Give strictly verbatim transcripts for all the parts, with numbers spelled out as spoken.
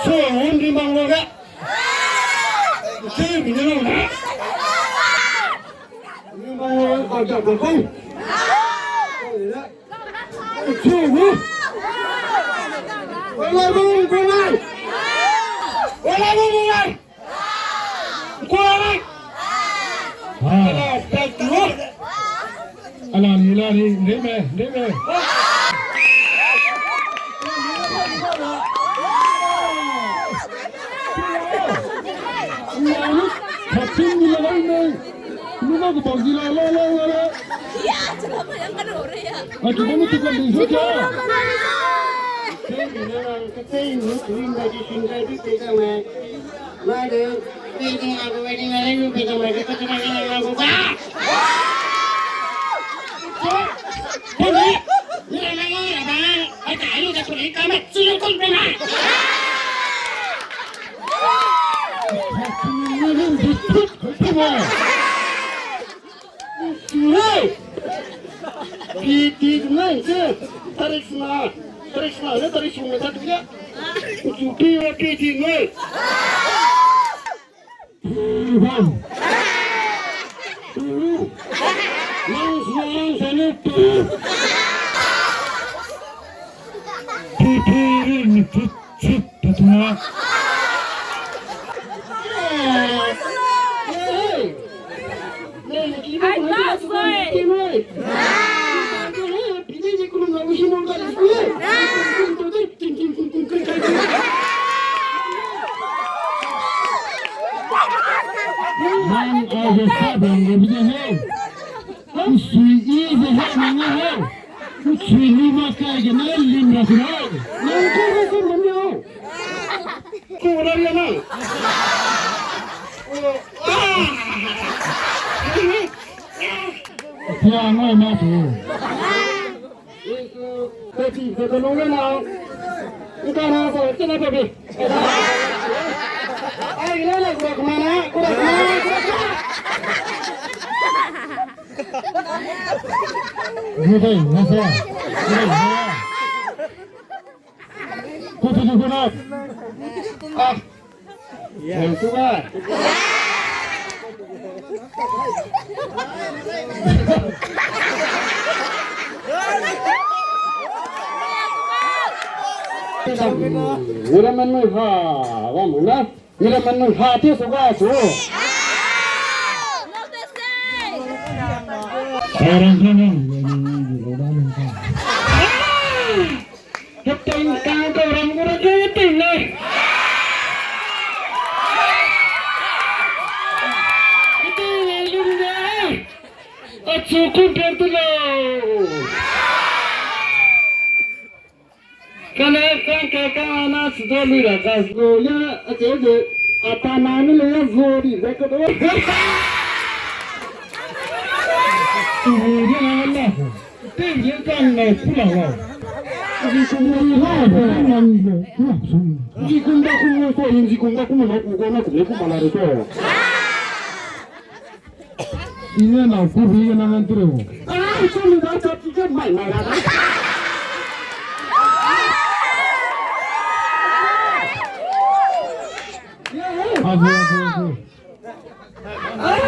Che, hon di mang lo ga. Che, bi ne lo na. Ni mang lo ga, ka ja ko ko. Che, ni. Ko lai, ko lai. Ko lai, ko lai. Ala, ni la ni, ndeme, ndeme. Hatin ni la ni, ni la ko pau di la, la, la, la, la. A ki ba mu tu kan di so ja. Tei ni la, tei ni tu in da di sin da di tei da me. Pi ti nai se, tarik sena, tarik sena ne tarik sena ta tu ya. Utu pi ya pi ti nai. Bam. Nang sena nang sena tu. Pi ti ri ni tu. Chit, patuna. Ai, na, soi. Nang, ai, je sa bang ge bi de he. Sui i ze he, nang he. Sui ni ma kai ge na lim ra si na. Nang ko ko ko lam ya. Ko la ya na. Ya ngai ma tu. Ko ti ko ko nong na. Ika na ko ti na ko bi. Ai, la la ko ko na, ko ko na. Ni dai, na sa. Ni dai, na. Kutu du kuna. Ah. Ya, tu ba. Ni la man ha, wa mu na. Ni la man ha ti su ga su. Orang kan yang, yang, yang, yang, orang kan. Keteng kang ko ram ko ra keteng ne. Keteng ne lum ne. Achu ku per tu lo. Kane kang ke kang ana si do lui ra ka lo ya a che de a pa na ni le ya zo di ze ko do. Tu ni na na. Ting ye kang ne pu la wa. Ji kum ni ha ko na ni le. Ji kum da kum ko, ji kum da kum na ku ko na ku le ku ma la re ko. Ine na ku bi na ngan tiro. Ah, so mi da cha ti ke mai mai la. Abu, abu, abu. Ah.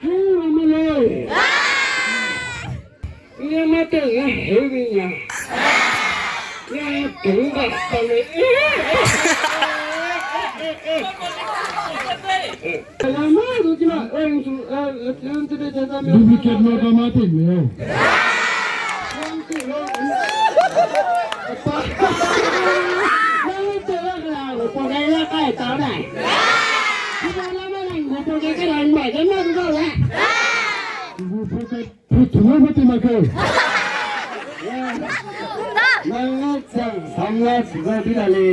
Hei, mama lei. Nya ma te nya heu bi nya. Nya heu ba sa lei. Nya ma du ki ma, eh, su, eh, eh, te te te ta mi. Duplicate ma ka ma te mi. Nang te la la, ko ga la kai ta dai. Ki ma la ma nang ko ga ka nang ma ga ma du la. Putu ne mati ma ke. Nang ne chang sam la si ga di la le.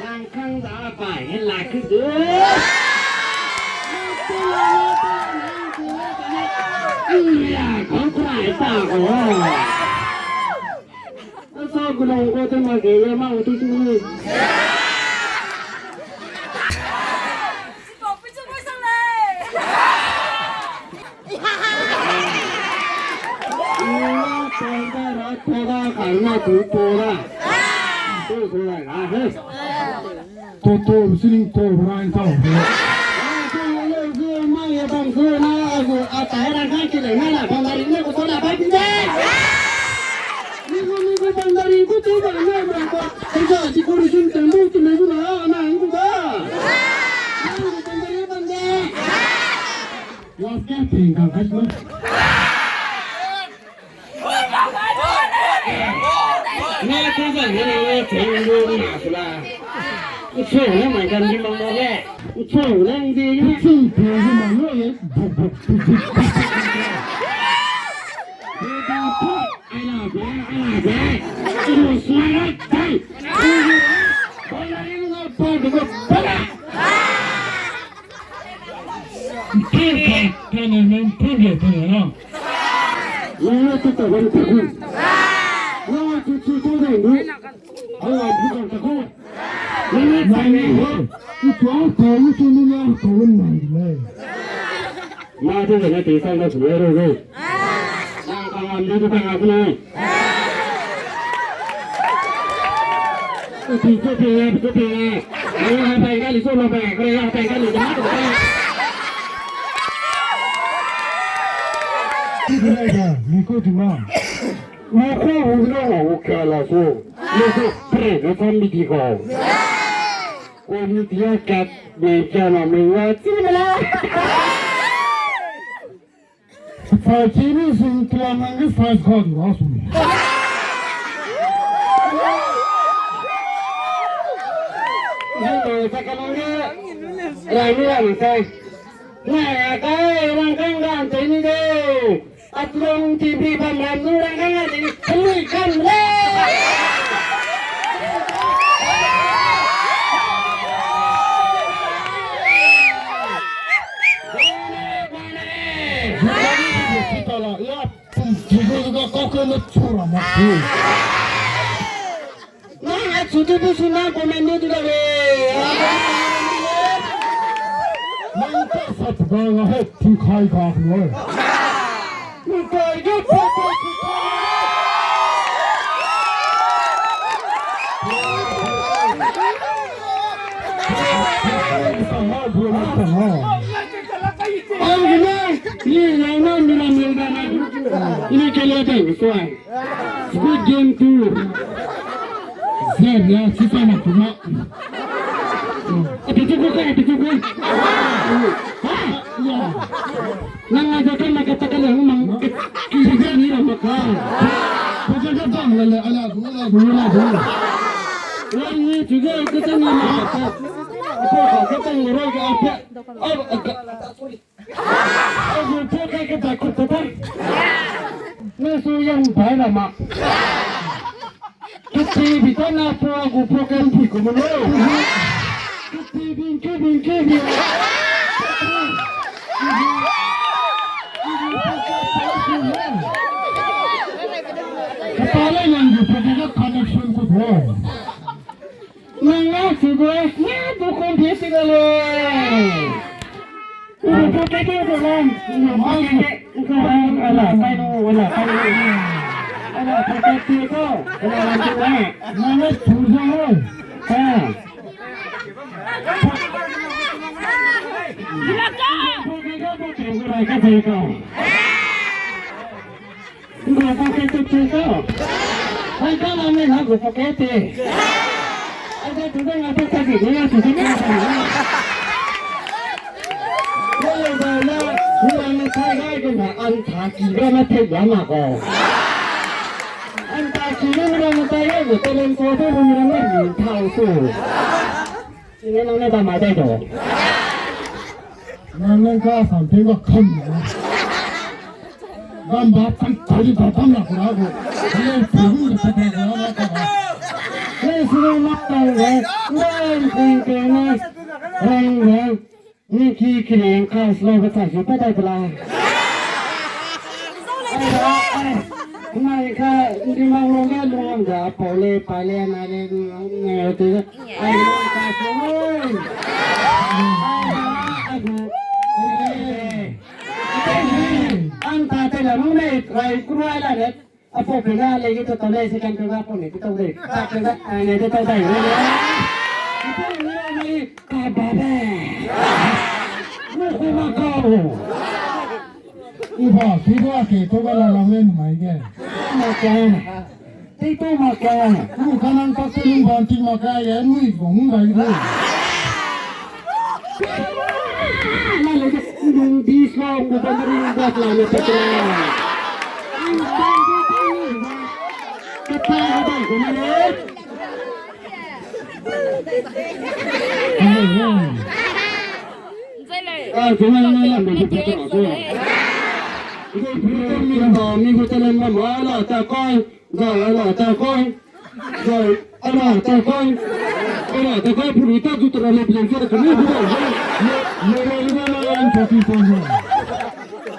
Nang kang da pa he la ke de. Ya, kong kura ta ko. Sa gulong ko te ma ge ya ma tu tu. Sipau pui chu moi sang lei. Tu to da. Tu to da, ah, he. To to, sining to, ran to. Ah, tu lo lo, tu mai ya bang tu na, agu, a tai ra kai ki le na la, bang dari ne ko to la ba bi de. Ni ko ni ko bang dari ko to ba na ma ko. Ko ja si ko ri sun tan bu tu me bu na, na ko da. Ni ko bang dari bang de. Last game ting kang kai ko. First division tuang hangge first god la sui. Hello, ta kalong ge. Rai ni ram sai. Na ya kai rang kang gan te ni de. Atlong T V bam ram nu rang kang gan te ni. Hello, kan le. Nang achu du du su nang comment du du da le. Nang ta sap ga ga he tu kai ga lo. Squid Game two. Zebia, sisa na kuma. Epichuku ka, epichuku. Ha? Ya. Nang aja ka na ka ta ka le mang. Ki ki ni ra maka. Ko ja ka bang le le, ala du, ala du, ala du. Wang ni chu ga ka ta ni ma ka. Ko ka ka ta ni ro ga pe. Au, ka. Agu poke ke ta ku ta ta. Ne su yang bai na ma. Kiti bi ta na po agu poke mpi ku mo lo. Kiti bi ke bi ke bi. Kata le yang gu poke ke connection ku bo. Nang a si gu, na du kon bi si ga le. Uru poke ke de lan. Uru poke ke. Ala, kai lu, ala, kai lu. Ala, poke ke ko. Ala, lan tu ne. Nang a chu ja ho. Ha. Poke ke ko, poke ke ko. Gu poke te te ko. Ai, ka la me na gu poke te. Ai, da tu da nga te ka di, nga tu da nga te. Ko le ba la, gu la me tai gai gu na an ta ki ba ma te ya ma ko. An ta ki ba ma tai gai gu te len ko te gu mi na me ni ta su. Sine nang ne ba mai dai do. Nang ne ka sam pe ba kam na. Gam ba kam ta di ba kam na kura go. Ne pu gu ta pe ga na ka ba. Ne sine mak ta le. Ne pu ke ne. Rang ne. Ni ki ki ne ka slo ba ta ji pa dai pla. Mai ka, ndi mang lo ge lung da, pau le, pai le, na le, ne, te, ai, lo ka, se, oi. Ai, ai, ai, ai. An ta te la, nung ne, rai, kru ai la, ne. Apo pe ga lei ge to tau lei, second pe ga apo ne te tau lei. Third pe ga, eh, ne te tau dai. Ipo ne ni ka ba be. Mo ko ma ka o. Iba, ki ga ke to ga la la le mai ge. Ma ka. Tei to ma ka. Lu ka nang ka se lu ban ti ma ka ye, lu i gong bai ru. Nung di slong gu bam ring gu slong ne petra. Kata gu bam gu ne. Ah, gu ne ne lam gu petra so. Gu gu mi ba mi gu ta lam ma la ta kai. Zai, ala ta kai. Zai, ala ta kai. Ala ta kai, pulu ta zu tera le blen ke kane bu da. Le, le, le, le, le, le, le, le, le.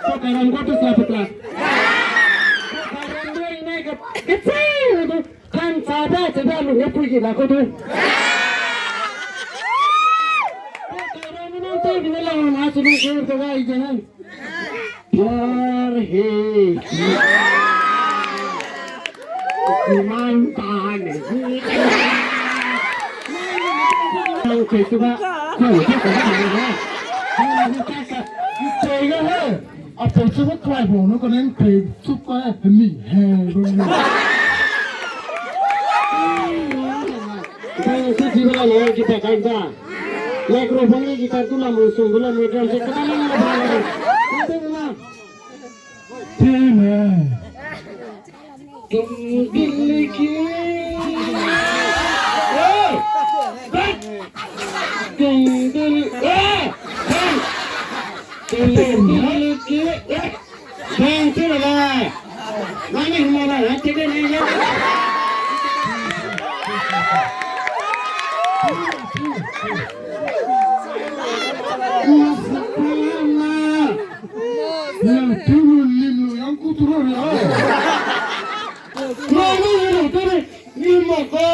Ko karam ko to sa pekla. Ko karam doi ne ke, ke chai ne ko. Kan sa ba, sa ba lu ne pui ki la ko du. Ko karam ne te ne la na su ne ke ko ga i je ne. Por he. Iman tan. Ang Facebook a. Ko Facebook a. Pei ga he. A Facebook a kai bo no ko nen Facebook a he mi he. Ko Facebook a lo ki pa kai da. Microphone ki guitar tu la mo song tu la mo drum set tu la mo la. Tene. Tum dil ki. Eh! Tum dil, eh! Tum dil ki. Eh! Bang tu la. Nani mo la, ha, tene ne ya. Nang tu lu lim lu yang ku tu ro ria. Nang ni lu tu ni lim mo ka.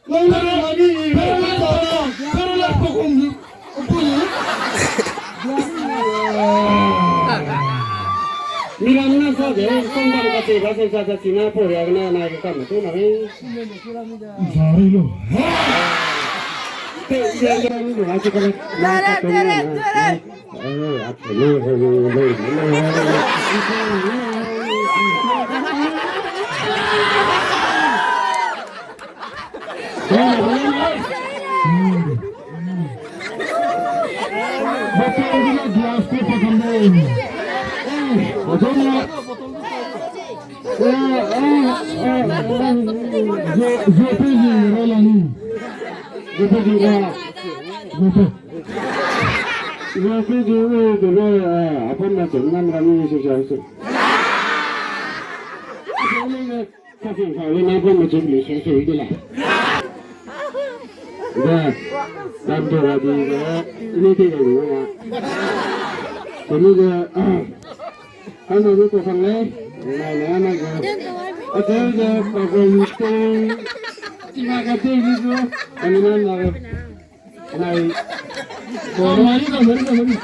Nang ni lu ni lim mo ka. Pero la po kum ni. Miram na sa de, kong bang ka te ba sa sa sa sina po ria na na ka ma tu na ni. Sorry lo. Te ya ya ni lu ha chu ka na. Tara, tara, tara. Zope zi ra la ni. Zope zi ra. Zope. Zope zi ra, zope, eh, apam na chun nam ra ni se se se. Sa sing sa le na apam na chun le se se de la. Ga, dam to ra di ga, ni te ga ni ga. Ko ni ga, ah. Hana du to sang lei, nai nai nai ge. Ate ge pa gon te, tina ka te ni du, ani nai nai ge. Nai. Ko mari ka mari ka mari.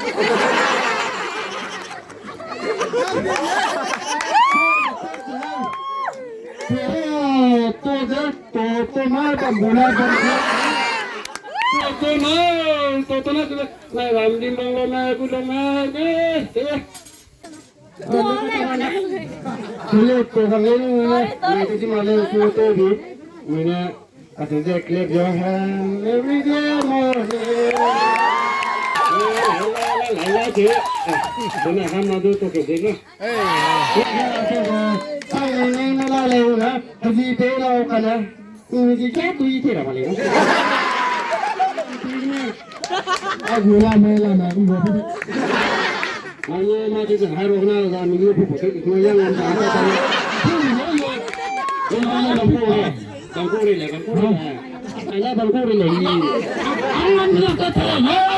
To de, to, to na bambu na bambu. To, to na, to, to na, to, nai ram dim bang lo na, bu lo na, de, de. Kule ko kang le lu ne, mai te ji ma le su te bi. Mine, a te je clap your hand every day morning. La, la, la, la, la, je. Bena ham na du to ke je na. Sa ne ne na la le na, a ji te la ka na. Ni ji ka tu i te ra ma le. A gu la me la me gu bo. Ai, ma te hai ro na ga mi lu pu pu te, ma yang na ta ta. Bang ko re le, bang ko re le. Ai la bang ko re le. Ai la bang ko re le.